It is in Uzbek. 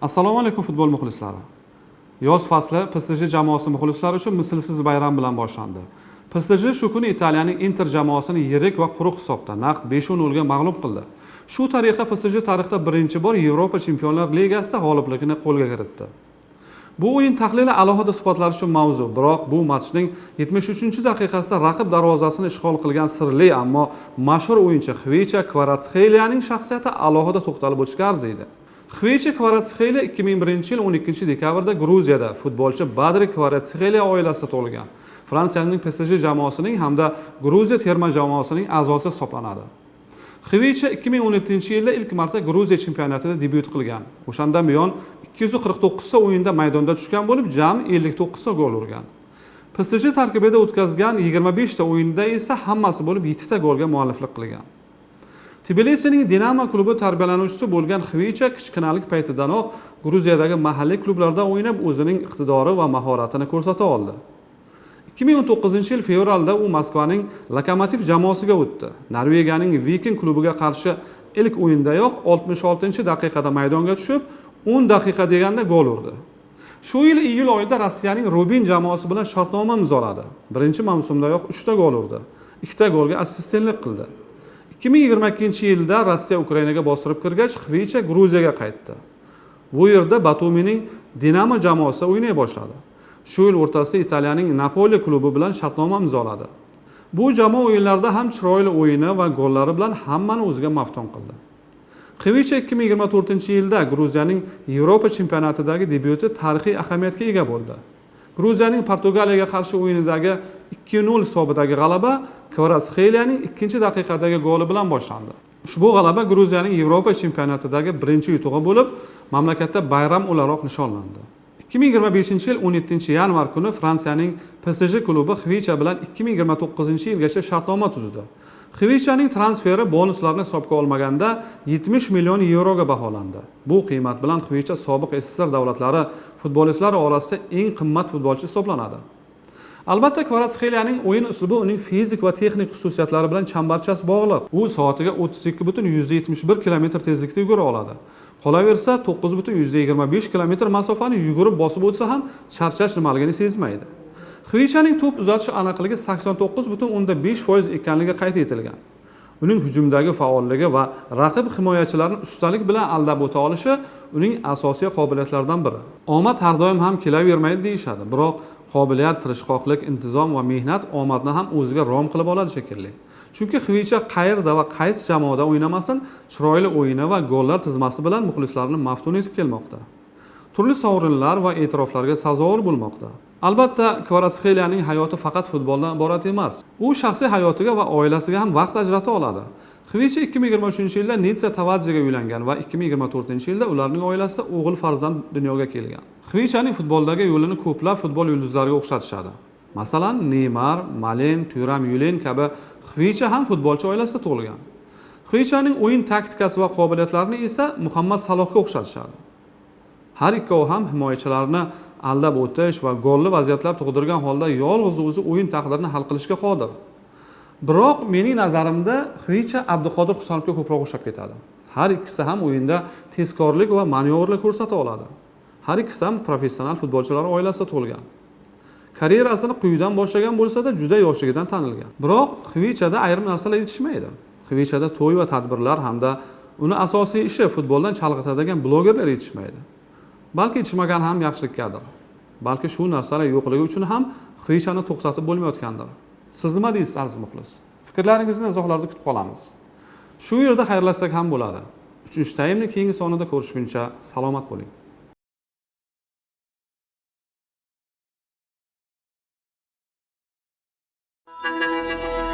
Assalomu alaykum futbol muxlislari. Yoz fasli PSG jamoasi muxlislari uchun mislsiz bayram bilan boshlandi. PSG shu kuni Italiyaning Inter jamoasini yirik va quruq hisobda naqd 5-0 ga mag'lub qildi. Shu tariqa PSG tarixda birinchi bor Yevropa Chempionlar Ligasida g'oliblikni qo'lga kiritdi. Bu o'yin tahlili alohida suhbatlar uchun mavzu, biroq bu matchning 73-daqiqasida raqib darvozasini ishg'ol qilgan sirli, ammo mashhur o'yinchi Xvicha Kvaratskxeliyaning shaxsiyati alohida to'xtalib o'tishga arziydi. Xvicha Kvaratskxeliya 2001-yil 12 dekabrda Gruziyada futbolchi Badri Kvaratskxeliya oilasida tug'ilgan. Fransiyaning PSG jamoasining hamda Gruziya terma jamoasining a'zosi hisoblanadi. Xvicha 2017-yilda ilk marta Gruziya chempionatida debyut qilgan. O'shandan buyon 249 ta o'yinda maydonda tushgan bo'lib, jami 59 ta gol urgan. PSG tarkibida o'tkazgan 25 ta o'yinda esa hammasi bo'lib 7 ta golga mualliflik qilgan. Tbilisining Dinamo klubi tarbiyalanuvchisi bo'lgan Xvicha kichkinalik paytidanoq Gruziyadagi mahalliy klublarda o'ynab, o'zining iqtidori va mahoratini ko'rsata oldi. 2019-yil fevralda u Moskvaning Lokomotiv jamoasiga o'tdi. Norvegiyaning Viking klubiga qarshi ilk o'yindayoq 66-daqiqada maydonga tushib, 10 daqiqa deganda gol urdi. Shu yil iyul oyida Rossiyaning Rubin jamoasi bilan shartnoma imzoladi. Birinchi mavsumdayoq 3 ta gol urdi. 2 ta golga assistentlik qildi. 2022-yilda Rossiya Ukrainaga bostirib kirgach, Xvicha Gruziyaga qaytdi. Bu yerda Batumining Dinamo jamoasida o'ynay boshladi. Shu yil o'rtasida Italiyaning Napoli klubi bilan shartnoma imzoladi. Bu jamoa o'yinlarida ham chiroyli o'yini va gollari bilan hammani o'ziga maftun qildi. Xvicha 2024-yilda Gruziyaning Yevropa chempionatidagi debyuti tarixiy ahamiyatga ega bo'ldi. Gruziyaning Portugaliyaga qarshi o'yinidagi 2-0 hisobidagi g'alaba Kvaratskxeliyaning 2-daqiqadagi goli bilan boshlandi. Ushbu g'alaba Gruziyaning Yevropa chempionatidagi birinchi yutug'i bo'lib, mamlakatda bayram o'laroq nishonlandi. 2025-yil 17 yanvar kuni Fransiyaning PSG klubi Xvicha bilan 2029-yilgacha shartnoma tuzdi. Xvichaning transferi bonuslarni hisobga olmaganda 70 million yevroga baholandi. Bu qiymat bilan Xvicha sobiq SSSR davlatlari futbolistlari orasida eng qimmat futbolchi hisoblanadi. Albatta, Kvaratskxeliyaning o'yin uslubi uning fizik va texnik xususiyatlari bilan chambarchas bog'liq. U soatiga 32,71 km tezlikda yugura oladi. Qolaversa, 9,25 km masofani yugurib bosib o'tsa ham charchash nimaligini sezmaydi. Xvichaning to'p uzatish aniqligi 89,5% ekanligi qayd etilgan. Uning hujumdagi faolligi va raqib himoyachilarini ustalik bilan aldab o'ta olishi uning asosiy qobiliyatlaridan biri. Omad har doim ham kelavermaydi deyishadi, biroq qobiliyat, tirishqoqlik, intizom va mehnat omadni ham o'ziga rom qilib oladi shekilli. Chunki Xvicha qayerda va qaysi jamoada o'ynamasin, chiroyli o'yini va gollar tizmasi bilan muxlislarni maftun etib kelmoqda. Turli sovrinlar va e'tiroflarga sazovor bo'lmoqda. Albatta, Kvaratskxeliyaning hayoti faqat futboldan iborat emas. U shaxsiy hayotiga va oilasiga ham vaqt ajrata oladi. Xvicha 2023-yilda Nitsa Tavadzega uylangan va 2024-yilda ularning oilasida o'g'il farzand dunyoga kelgan. Xvichaning futboldagi yo'lini ko'plab futbol yulduzlariga o'xshatishadi. Masalan, Neymar, Malen, Turam Yulen kabi Xvicha ham futbolchi oilasida tug'ilgan. Xvichaning o'yin taktikasi va qobiliyatlarini esa Muhammad Salohga o'xshatishadi. Har ikkovi ham himoyachilarni aldab o'tish va golli vaziyatlar tug'dirgan holda yolg'iz o'zi o'yin taqdirini hal qilishga qodir. Biroq mening nazarimda Xvicha Abduqodir Husanovga ko'proq o'xshab ketadi. Har ikkisi ham o'yinda tezkorlik va manyovrlar ko'rsata oladi. Har ikkisi ham professional futbolchilar oilasida tug'ilgan. Karyerasini quyidan boshlagan bo'lsa-da, juda yoshligidan tanilgan. Biroq Xvichada ayrim narsalar yetishmaydi. Xvichada to'y va tadbirlar hamda uni asosiy ishi futboldan chalg'itadigan blogerlar yetishmaydi. Balki yetishmagan ham yaxshilikkadir. Balki shu narsalar yo'qligi uchun ham Xvichani to'xtatib bo'lmayotgandir. Siz nima deysiz, aziz muxlis? Fikrlaringizni izohlarda kutib qolamiz. Shu yerda xayrlashsak ham bo'ladi. Uchinchi taymni keyingi sonida ko'rishguncha salomat bo'ling. Thank you.